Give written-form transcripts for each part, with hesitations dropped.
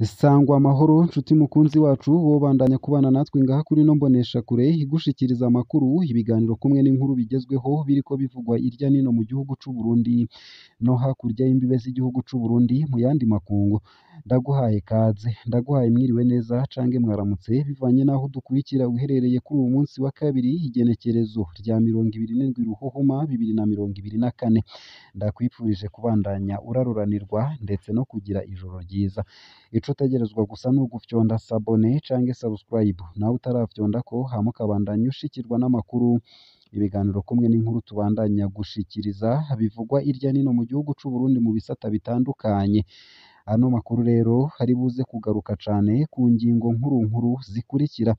Sangwa amahoro nshuti mukunzi wacu wobandanya kubana natwe ngaha kuri ino mboneshakure igushikiriza amakuru, ibiganiro kumwe n'inkuru bigezweho biriko bivugwa irya nino mu gihugu c'u Burundi no hakurya y'imbibe z'igihugu c'u Burundi mu yandi makungu. Ndaguhaye kaze, ndaguhaye mwiriwe neza cange mwaramutse bivanye n'aho udukurikira uherereye kuri uwu munsi wa kabiri igenekerezo rya 27 Ruhuhuma 2024. Ndakwifurije kubandanya uraruranirwa ndetse no kugira ijoro ryiza. Ico utegerezwa gusa ni ugufyonda sabone canke subscribe, nawe utarafyondako hama ukabandanya ushikirwa n'amakuru, ibiganiro kumwe n'inkuru tubandanya gushikiriza bivugwa irya nino mu gihugu c'u Burundi mu bisata bitandukanye. Ano makuru rero ari buze kugaruka cane ku ngingo nkuru nkuru zikurikira.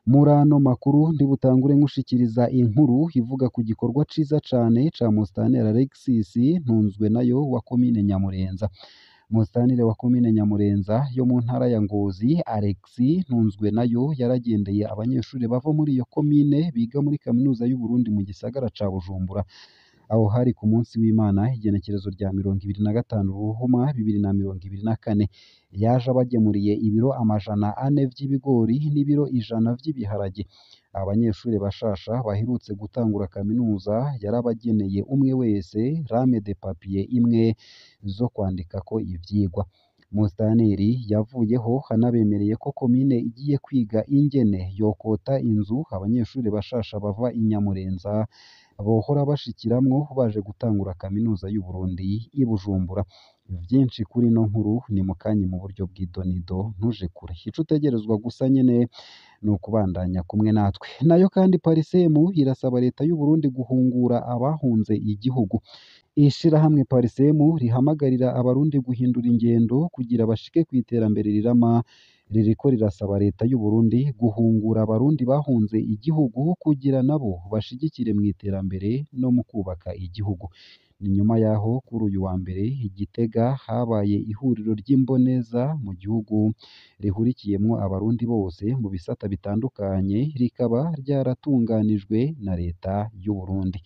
Muri ano makuru ndibutangure nkushikiriza inkuru ivuga ku gikorwa ciza cane ca Musitanteri Alexis Ntunzwenayo wa komine Nyamurenza. Musitanteri wa komine Nyamurenza yo mu ntara ya Ngozi, Alexis Ntunzwenayo, yaragendeye abanyeshuri bava muri iyo komine biga muri kaminuza y'u Burundi mu gisagara ca Bujumbura. Aho hari ku munsi w'Imana igenekerezo rya 25 Ruhuhuma 2024. Yaje abagemuriye ibiro 400 vy'ibigori n'ibiro 100 vy'ibiharage. Abanyeshuri bashasha baherutse gutangura kaminuza yarabageneye umwe wese rame de papier imwe zo kwandikako ivyigwa. Musitanteri yavuyeho anabemereye ko komine igiye kwiga ingene yokota inzu abanyeshuri bashasha bava i Nyamurenza bohora bashikiramwo baje gutangura kaminuza y'u Burundi i Bujumbura. Vyinshi kuri ino nkuru ni mukanya mu buryo bw'idonido, ntuje kure. Ico utegerezwa gusa nyene ni ukubandanya kumwe natwe. Nayo kandi Parisemu irasaba leta y'u Burundi guhungura abahunze igihugu. Ishirahamwe Parisemu rihamagarira abarundi guhindura ingendo kugira bashike kw'iterambere rirama, ririko rirasaba leta y'u Burundi guhungura abarundi bahunze igihugu kugira nabo bashigikire mw'iterambere no mu kubaka igihugu. Ni nyuma yaho kuri uyu wa mbere i Gitega habaye ihuriro ry'imboneza mu gihugu rihurikiyemwo abarundi bose mu bisata bitandukanye, rikaba ryaratunganijwe na leta y'u Burundi.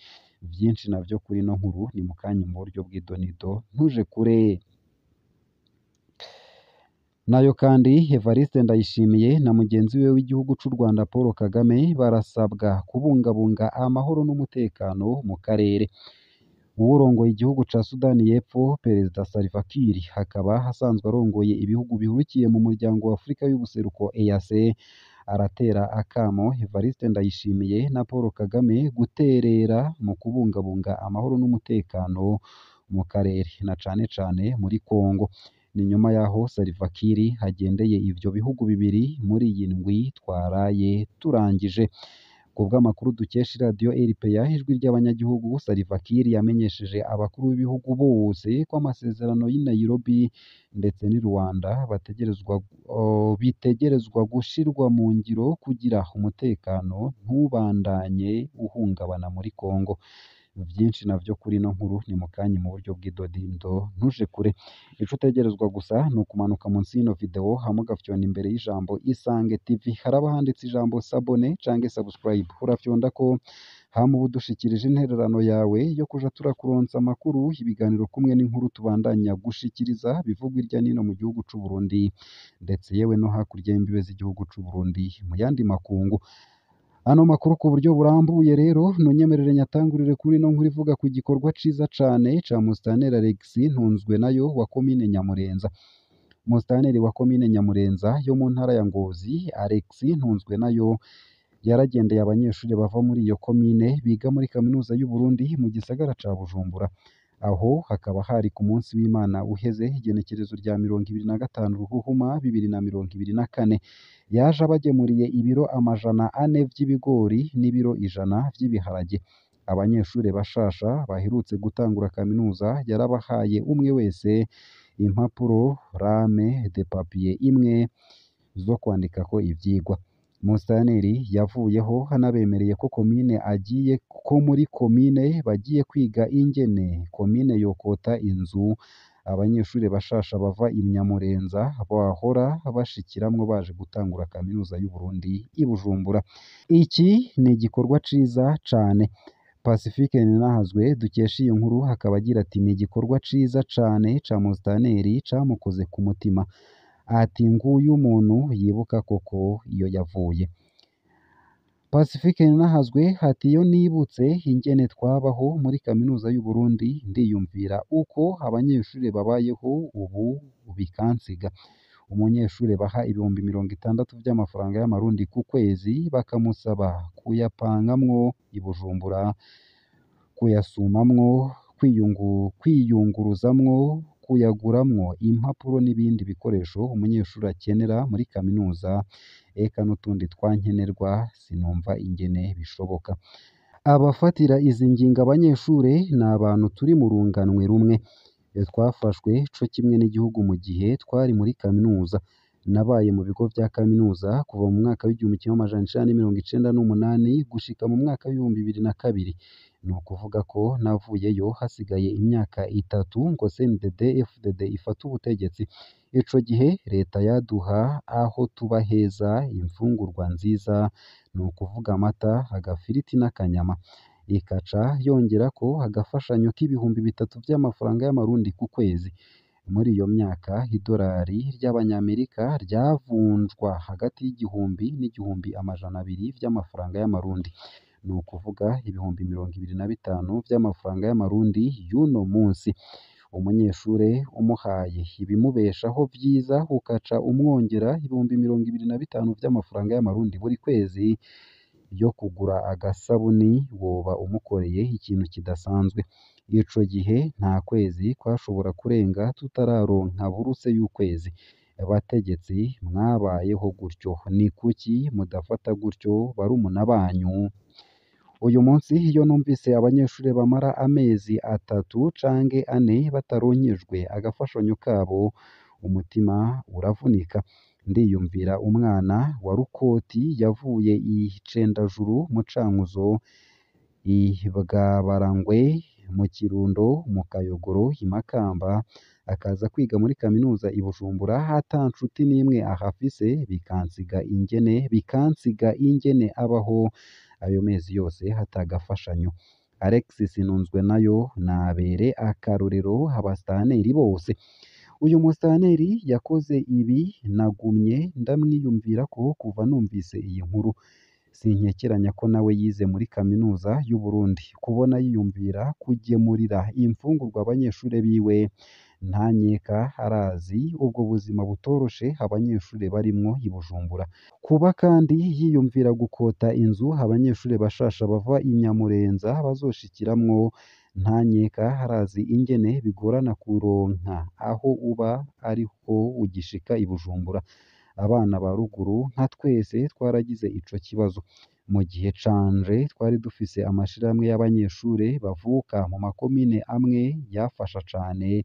Vyinshi navyo kuri ino nkuru ni mukanya mu buryo bw'idonido, ntuje kure. Nayo kandi Evariste Ndayishimiye na mugenzi we w'igihugu c'u Rwanda Paul Kagame barasabwa kubungabunga amahoro n'umutekano mu karere. Uwurongoye igihugu ca Sudani y'Epfo, Perezida Salva Kiir, akaba asanzwe arongoye ibihugu bihurikiye mu muryango wa Afrika y'ubuseruko EAC, aratera akamo Evariste Ndayishimiye na Paul Kagame guterera mu kubungabunga amahoro n'umutekano mu karere, na cane cane muri Congo. Ni nyuma yaho Salva Kiir agendeye ivyo bihugu bibiri muri iyi ndwi twaraye turangije. Kubw'amakuru dukesha iradiyo RPA ijwi ry'abanyagihugu, Salva Kiir yamenyesheje abakuru b'ibihugu bose ko amasezerano y'i Nairobi ndetse n'i Rwanda bitegerezwa gushirwa mu ngiro kugira umutekano ntubandanye uhungabana muri Congo. Vyinshi navyo kuri ino nkuru ni mukanya mu buryo bw'idodindo, ntuje kure. Ico utegerezwa gusa ni ukumanuka munsi y'ino video hama ugafyonda imbere y'ijambo Isange TV, haraba handitse ijambo sabone canke subscribe, urafyondako hama uba udushikirije intererano yawe yo kuja turakuronsa amakuru, ibiganiro kumwe n'inkuru tubandanya gushikiriza bivugwa irya nino mu gihugu c'u Burundi ndetse yewe no hakurya y'imbibe z'igihugu c'u Burundi mu yandi makungu. Ano makuru ku buryo burambuye rero nunyemerere nyatangurire kuri ino nkuru ivuga ku gikorwa ciza cane ca Musitanteri Alexis Ntunzwenayo wa komine Nyamurenza. Musitanteri wa komine Nyamurenza yo mu ntara ya Ngozi, Alexis Ntunzwenayo, yaragendeye abanyeshuri bava muri iyo komine biga muri kaminuza y'u Burundi mu gisagara ca Bujumbura. Aho hakaba hari ku munsi w'Imana uheze igenekerezo rya 25 Ruhuhuma 2024. Yaje abagemuriye ibiro 400 vy'ibigori n'ibiro 100 vy'ibiharage. Abanyeshuri bashasha baherutse gutangura kaminuza yarabahaye umwe wese impapuro rame de papier imwe zo kwandikako ivyigwa. Musitanteri yavuyeho anabemereye ko komine agiye ko muri komine bagiye kwiga ingene komine yokota inzu abanyeshuri bashasha bava i Nyamurenza bahora bashikiramwo baje gutangura kaminuza y'u Burundi i Bujumbura. Iki ni igikorwa ciza cane. Pacifique Ninahazwe dukesha iyi nkuru akaba agira ati ni igikorwa ciza cane ca Musitanteri camukoze ku mutima. Ati nguyu umuntu yibuka koko iyo yavuye. Pacifique Ninahazwe ati iyo nibutse ingene twabaho muri kaminuza y'u Burundi ndiyumvira uko abanyeshure babayeho ubu bikansiga. Umunyeshure baha 60,000 vy'amafaranga y'amarundi ku kwezi bakamusaba kuyapangamwo i Bujumbura, kuyasumamwo, kwiyunguruzamwo, kuyaguramwo impapuro n'ibindi bikoresho umunyeshure akenera muri kaminuza, eka n'utundi twankenerwa sinumva ingene bishoboka. Abafatira izi ngingo abanyeshure ni abantu turi mu runganwe rumwe. Twafashwe co kimwe n'igihugu mu gihe twari muri kaminuza. Nabaye mu bigo vya kaminuza kuva mu mwaka w'1998 gushika mu mwaka w'2002. Ni ukuvuga ko navuyeyo hasigaye imyaka 3 ngo CNDD FDD ifate ubutegetsi. Ico gihe leta yaduha aho tuba heza, imfungurwa nziza, ni ukuvuga amata, agafiriti n'akanyama. Ikaca yongerako agafashanyo k'3,000 vy'amafaranga y'amarundi ku kwezi. Muri iyo myaka idorari ry'abanyamerika ryavunjwa hagati y'igihumbi n'1,200 vy'amafaranga y'amarundi. Ni ukuvuga 25,000 vy'amafaranga y'amarundi y'uno munsi. Umunyeshure umuhaye ibimubeshaho vyiza ukaca umwongera 25,000 vy'amafaranga y'amarundi buri kwezi yo kugura agasabuni woba umukoreye ikintu kidasanzwe. Ico gihe nta kwezi kwashobora kurenga tutararonka buruse y'ukwezi. Bategetsi mwabayeho gutyo, ni kuki mudafata gutyo barumuna banyu? Uyu munsi iyo numvise abanyeshure bamara amezi 3 canke 4 bataronkejwe agafashanyo kabo, umutima uravunika. Ndiyumvira umwana wa Rukoti yavuye i Cendajuru mu Cankuzo, i Bwabarangwe mu Kirundo, mu Kayogoro i Makamba, akaza kwiga muri kaminuza i Bujumbura ata nshuti n'imwe ahafise, bikansiga ingene abaho ayo mezi yose atagafashanyo. Alexis Ntunzwenayo nabere akarorero abasitanteri bose. Uyu musitanteri yakoze ibi nagumye ndamwiyumvirako kuva numvise iyi nkuru. Sinkekeranya ko nawe yize muri kaminuza y'u Burundi. Kubona yiyumvira kugemurira imfungurwa abanyeshure biwe, nta nkeka arazi ubwo buzima butoroshe abanyeshure barimwo i Bujumbura. Kuba kandi yiyumvira gukota inzu abanyeshure bashasha bava i Nyamurenza bazoshikiramwo, nta nkeka arazi ingene bigorana kuronka aho uba ariho ugishika i Bujumbura. Abana ba ruguru nka twese twaragize ico kibazo. Mu gihe canje twari dufise amashirahamwe y'abanyeshure bavuka mu makomine amwe yafasha cane,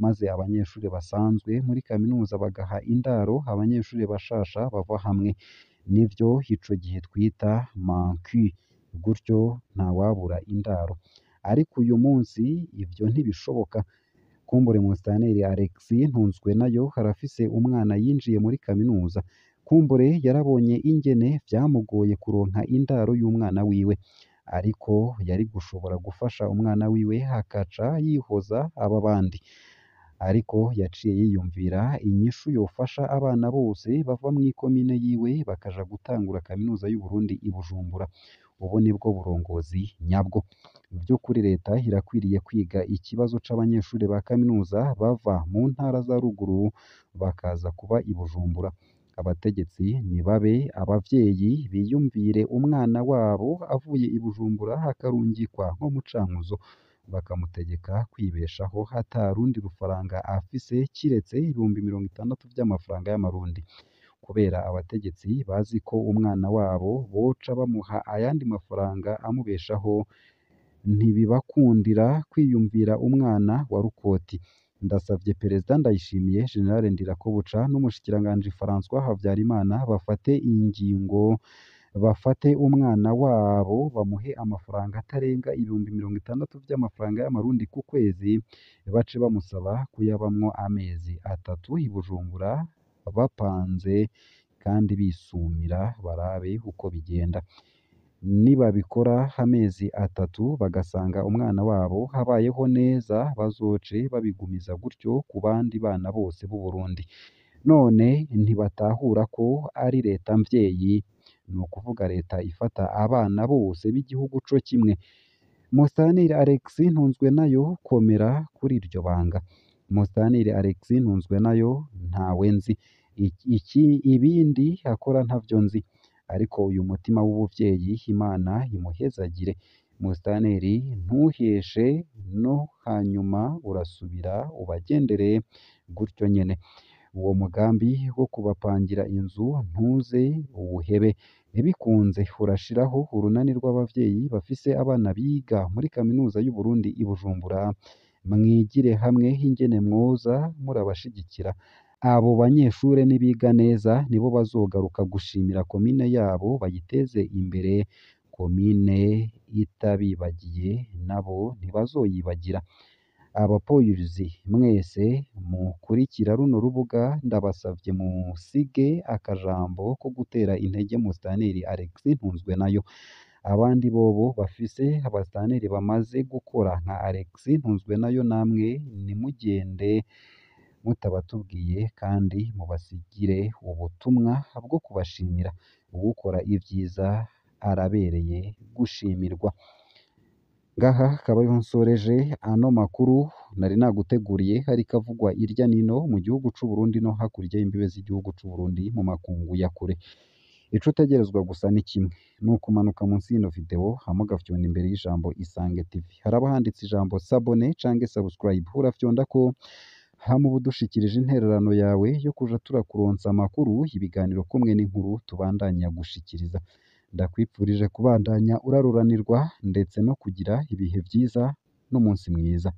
maze abanyeshure basanzwe muri kaminuza bagaha indaro abanyeshure bashasha bava hamwe. Nivyo ico gihe twita manku, gutyo ntawabura indaro. Ariko uyu munsi ivyo ntibishoboka. Kumbure musitanteri Alexis Ntunzwenayo arafise umwana yinjiye muri kaminuza. Kumbure yarabonye ingene vyamugoye kuronka indaro y'umwana wiwe. Ariko yari gushobora gufasha umwana wiwe akaca yihoza ab'abandi. Ariko yaciye yiyumvira inyishu yofasha abana bose bava mw'ikomine yiwe bakaja gutangura kaminuza y'u Burundi i Bujumbura. Ubu nibwo burongozi nyabwo. Vy'ukuri leta irakwiriye kwiga ikibazo c'abanyeshure ba kaminuza bava mu ntara za ruguru bakaza kuba i Bujumbura. Abategetsi nibabe abavyeyi biyumvire umwana wabo avuye i Bujumbura akarungikwa nko mu Cankuzo, bakamutegeka kwibeshaho ata rundi rufaranga afise kiretse 60,000 vy'amafaranga y'amarundi. Kubera abategetsi bazi ko umwana wabo boca bamuha ayandi mafaranga amubeshaho, ntibibakundira kwiyumvira umwana wa Rukoti. Ndasavye Perezida Ndayishimiye, General Ndirakobuca n'umushikiranganji François Habyarimana bafate ingingo, bafate umwana wabo bamuhe amafaranga atarenga 60,000 vy'amafaranga y'amarundi ku kwezi, bace bamusaba kuyabamwo amezi 3 i Bujumbura bapanze kandi bisumira barabe uko bigenda. Nibabikora amezi 3 bagasanga umwana wabo abayeho neza, bazoce babigumiza gutyo ku bandi bana bose b'u Burundi. None ntibatahura ko ari leta mvyeyi, ni ukuvuga leta ifata abana bose b'igihugu co kimwe. Musitanteri Alex Ntunzwenayo komera kuri iryo banga. Musitanteri Alex Ntunzwenayo ntawe nzi, iki ibindi akora ntavyo nzi, ariko uyu mutima w'ubuvyeyi Imana imuhezagire. Musitanteri ntuheshe no hanyuma urasubira ubagendere gutyo nyene. Uwo mugambi wo kubapangira inzu ntuze uwuhebe, ntibikunze urashiraho urunani rw'abavyeyi bafise abana biga muri kaminuza y'Uburundi i Bujumbura, mwigire hamwe ingene mwoza murabashigikira. Abo banyeshure nibiga neza nibo bazogaruka gushimira komine yabo bayiteze imbere, komine itabibagiye nabo ntibazoyibagira. Abapolisi mwese mukurikira runo rubuga ndabasavye musige akajambo ko gutera intege Musitanteri Alex Ntunzwenayo. Abandi bobo bafise abasitanteri bamaze gukora nka Alex Ntunzwenayo namwe nimugende mutabatubwiye kandi mubasigire ubutumwa bwo kubashimira. Uwukora ivyiza arabereye gushimirwa. Ngaha akaba ariho nsoreje ano makuru nari naguteguriye ariko avugwa irya nino mu gihugu c'u Burundi no hakurya y'imbibe z'igihugu c'u Burundi mu makungu ya kure. Ico utegerezwa gusa ni kimwe, ni ukumanuka munsi y'ino video hama ugafyonda imbere y'ijambo Isange TV. Haraba handitse ijambo s'abonner canke subscribe, urafyondako hama uba udushikirije intererano yawe yo kuja turakuronsa amakuru, ibiganiro kumwe n'inkuru tubandanya gushikiriza. Ndakwipfurije kubandanya uraruranirwa ndetse no kugira ibihe vyiza n'umunsi mwiza.